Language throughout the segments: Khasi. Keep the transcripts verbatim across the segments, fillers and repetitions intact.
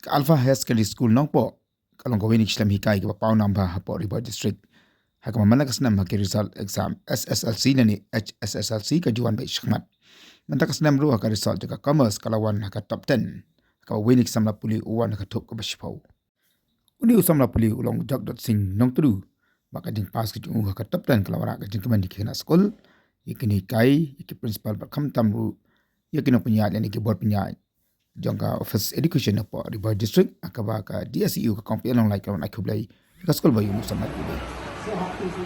Ka Alpha Higher Secondary School Nongpoh ka long kawei na ki shlem hikai kaba paw nam bha hapoh Ri Bhoi District. Ha kaba mynta ka snem ha ki result exam S S L C lane H S S L C ka ju wan beit shakhmat. Mynta ka snem ruh ha ka result jong ka Commerce ka la wan ha ka top ten. Ha kaba uwei na ki samla pule u wan ha ka thup kaba shiphew. Une u samla pule u long Jagdot Singh Nongtdu. Ba ka jingpass ka jong u ha ka top ten ka la wanrah ka jingkmen ïa ki khynnah skul, ïa ki nonghikai, ïa ki principal bad khamtam ruh ïa ki nongpynïaid lane ki bor pynïaid jong ka Office Education hapoh Ri Bhoi District, ha kaba ka D S E U ka Kong P. N. Longlaitluid ka la wan ai khublei ïa ka skul ba ïoh u samla pule. So happy to,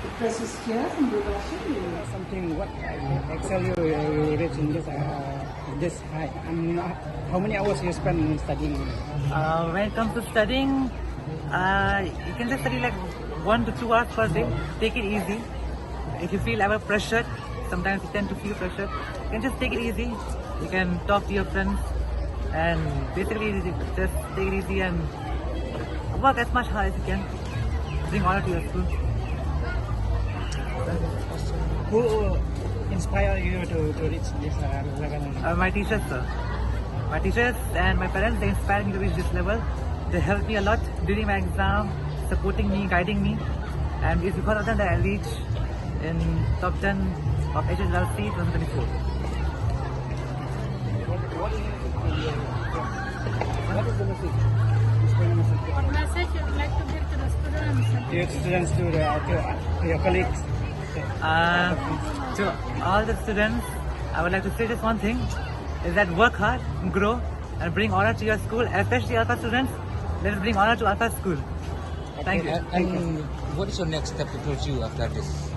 the press is here from Doorbasha. Something what I excel you, you reach in this, uh, this high. And how many hours you spend in studying? Uh, when it comes to studying, uh, you can just study like one to two hours per day. Take it easy. If you feel ever pressured, sometimes you tend to feel pressured. You can just take it easy. You can talk to your friends and basically just take it easy and work as much hard as you can. Bring honor to your school. Who inspired you to, to reach this, uh, level? Uh, my teachers, sir. My teachers and my parents, they inspired me to reach this level. They helped me a lot during my exam, supporting me, guiding me. And it's because of them that I reached in top ten of H S S L C twenty twenty-four. What, what is it for you? What is the message? What message you would like to give to the students? To your students, to the, to your colleagues. Uh, to all the students, I would like to say just one thing, is that work hard, grow, and bring honor to your school, especially Alpha students. Let us bring honor to Alpha school. Thank you. And, and what is your next step to pursue after this?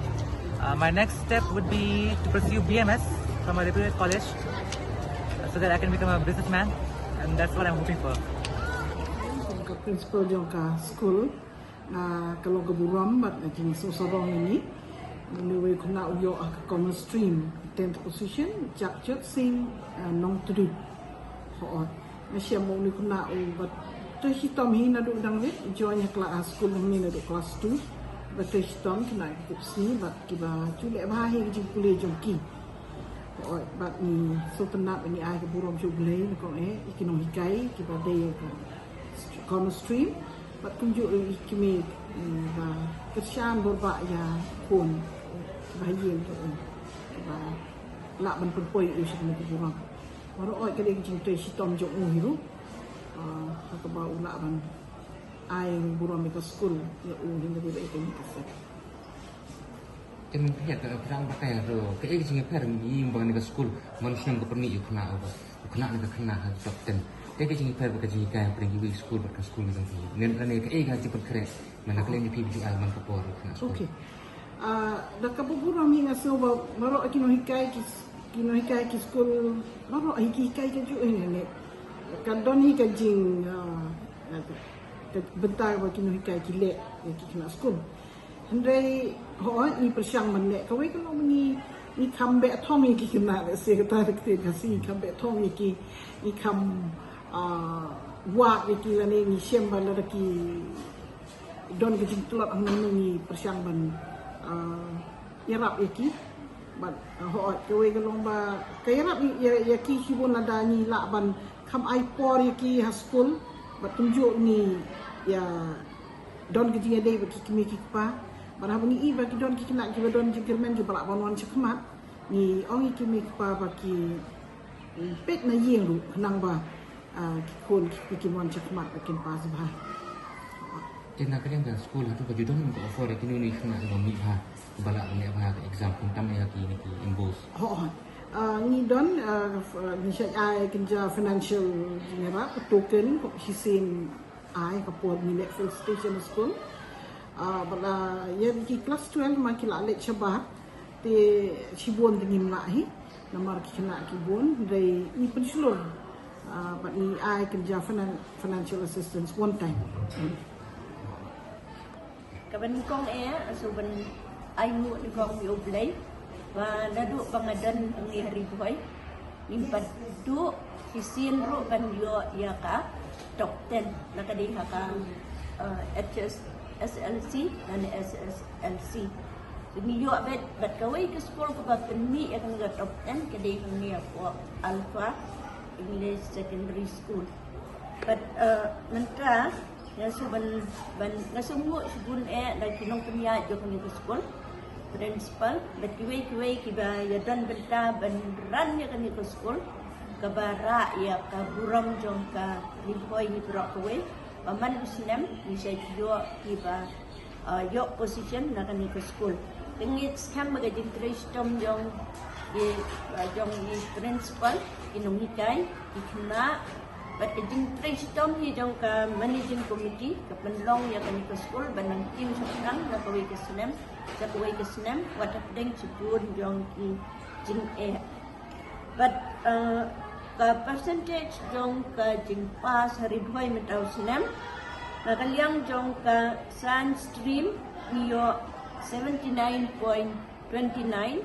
Uh, my next step would be to pursue B M S from a reputed college, uh, so that I can become a businessman, and that's what I'm hoping for. Ka principal jong ka school, ah, ka long ka burom bad ka jingsngewsarong ïa ngi. Une uwei u khynnah u ïoh ha ka commerce stream, tenth position, Jagdot Singh, ah, Nongtdu. Hooid. Nga shem ba une u khynnah u bad trei shitom hi naduh dang rit, join ha kla-, ha skul hangne naduh class two. Bad trei shitom khynnah ki kup sngi bad kiba ju leh bha hi ka jingpule jong ki. Hooid, bad ngi sngewtynnat ba ngi ai ka burom sha U Blei, nyngkong eh, ïa ki nonghikai kiba dei ha ka commerce stream, bad kumjuh ruh ïa ki kmie, mm, ba kyrshan bor bha ïa ki khun kiba ha ïing ki, mm, kiba lah ban pynpoi ïa u sha kane ka burom. Baroh ka dei ka jingtrei shitom jong u hi ruh, ah, ha kaba u lah ban ai burom ïa ka skul ïa u, hynrei ba ïa kane ka sep. Te mynta ka pyrshang ba ka ïa ro, kaei ka jingïapher ïa ba kane ka skul, man snem ka pynmih ïa u khynnah uba, u khynnah ne ka khynnah ha top ten. Kaei ka jingïapher ba ka jinghikai pyrshang kiwei skul bad ka skul jong phi. Nen lane kaei ka jingpynkhreh man la ka liang jong phi ba ju ai man ka por ïa u khynnah skul. Okay. Ah, da kaba burom hi nga sngew ba baroh ki nonghikai ki, ki nonghikai ki skul, baroh hi ki hikai kajuh hi ne. Ka don hi ka jing, ah, ka bynta ba ki nonghikai ki leh ïa ki khynnah skul. Hynrei hooid ngi pyrshang ban leh kawei ka long ngi, ngi kham beh thong ïa ki khynnah, lehse kata ka ktien Khasi, ngi kham beh thong ïa ki, ngi kham, ah, wad ïa ki lane ngi shem ba lada ki don ka jingtlot hangne ngi pyrshang ban, ah, ïarap ïa ki. Bad, ah, hooid kawei ka long ba ka ïarap ïa, ïa ki shibun lada ngi lah ban kham ai por ïa ki ha skul. Bad kumjuh ngi ïa don ka jingïadei bad ki kmie ki kpa. Bad haba ngi i ba ki don ki khynnah kiba don jingkyrmen kiba lah ban wan shakhmat, ngi ong ïa ki kmie ki kpa ba ki, mm, peit na ïing ruh khnang ba, ah, ki khun ki, ki wan shakhmat ba kin pass bha. Te na ka liang ka skul hato ka ju don ka offer ïa kino kino ki khynnah kiba mih bha, kiba lah ban leh bha ka exam khamtam ïa kine ki MBOSE? Hooid. Ah, ngi don, ah, f-, ngi shait ai kynja financial, ngi ïarap ka token, shisien ai ka por ngi leh felicitation ha skul. Ah, bad la ïa ki class twelve ma ki la leit shabar. Te shibun te ngim lah hi namar ki khynnah ki bun, hynrei ngi pynshlur, ah, bad ngi ai kynja finan-, financial assistance one time. Kaba nyngkong eh, nga shu ban ainguh nyngkong ïa U Blei ba naduh ba nga don hangne ha Ri Bhoi, ngim pat duh shisien ruh ban ïoh ïa ka top ten, la ka dei ha ka, eh, H S S L C lane S S L C. Ngi ïoh beit, bad kawei ka skul kaba pynmih ïa kane ka top ten ka dei hangne hapoh Alpha English Secondary School. But mynta nga sngewbha ban, nga sngewbha shibun eh da ki nongpynïaid jong kane ka skul, principal bad kiwei kiwei kiba ïa don bynta ban run ïa kane ka skul, kaba rah ïa ka burom jong ka Ri Bhoi hi baroh kawei. Ba man u snem ngi sa ïoh kiba ïoh position na kane ka skul. Te ngi skhem ba ka jingtrei shitom jong i, jong i principal, i nonghikai, i khynnah, bad ka jingtrei shitom hi jong ka managing committee ka pynlong ïa kane ka skul ban nang kiew sha pdeng na kawei ka snem sha kawei ka snem, wat hapdeng shibun jong ki jingeh. But ka percentage jong ka jingpass ha Ri Bhoi mynta u snem, na ka liang jong ka science stream ngi ïoh seventy nine point twenty nine,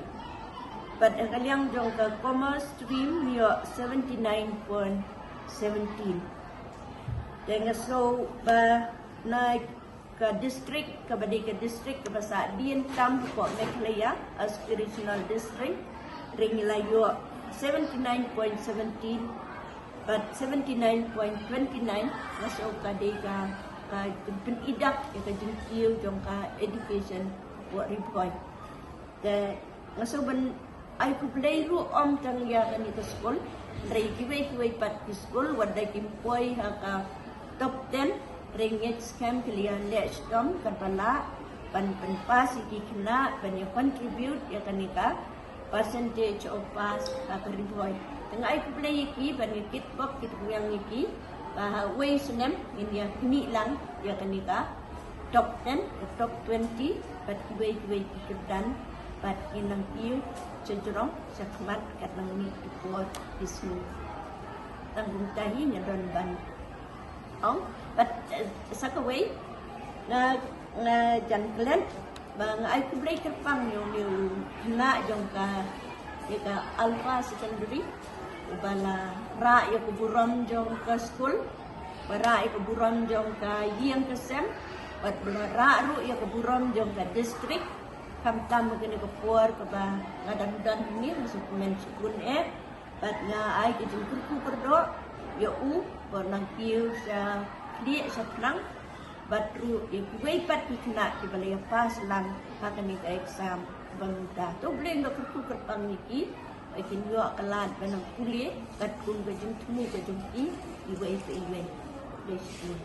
but na ka liang jong ka commerce stream ngi ïoh seventy nine point seventeen. Te nga sngew ba na ka district kaba dei ka district kaba sah dien tam hapoh Meghalaya, aspirational district, ring la ïoh seventy nine point seventeen, but seventy nine point twenty nine nga sngew ka dei ka, ka jingpynidak ïa ka jingkiew jong ka education hapoh Ri Bhoi. Te nga sngew ban ai khublei ruh ym tang ïa kane ka skul, hynrei kiwei kiwei pat ki skul wat da kim poi ha ka top ten, hynrei ngi skhem ki la ïa leh shitom katba lah ban pynpass ïa ki khynnah ban ïa contribute ïa kane ka percentage of pass ha ka Ri Bhoi. Te nga ai khublei ïa ki ban ïa kitbok kitbok ïa ki ba ha wei snem ngin ïa knieh lang ïa kane ka top ten, top twenty, bad kiwei kiwei ki kyrdan, bad ngin nang kiew sha jrong sha khmat kat nang mih ki por ki sngi. Tang kumta hi nga don ban ong, bad sa kawei nga, nga jan klet ba nga ai khublei kyrpang ïa u khynnah jong ka, ïa ka Alpha Secondary, uba la rah ïa ka burom jong ka skul, ba rah ïa ka burom jong ka ïing ka sem, bad ba la rah ruh ïa ka burom jong ka district. Khamtam ha kane ka por kaba nga dang don hangne, nga sngewkmen shibun eh, bad nga ai ka jingkyrkhu kyrdoh ïa u ba nang kiew sha khlieh sha pdeng, bad ruh ïa kiwei pat ki khynnah kiba la ïa pass lang ha kane ka exam ba mynta. To Blei un da kyrkhu kyrpang ïa ki, ba kin ïoh ka lad ba nang pule katkum ka jingthmu ka jong ki iwei pa iwei. Blei shibun.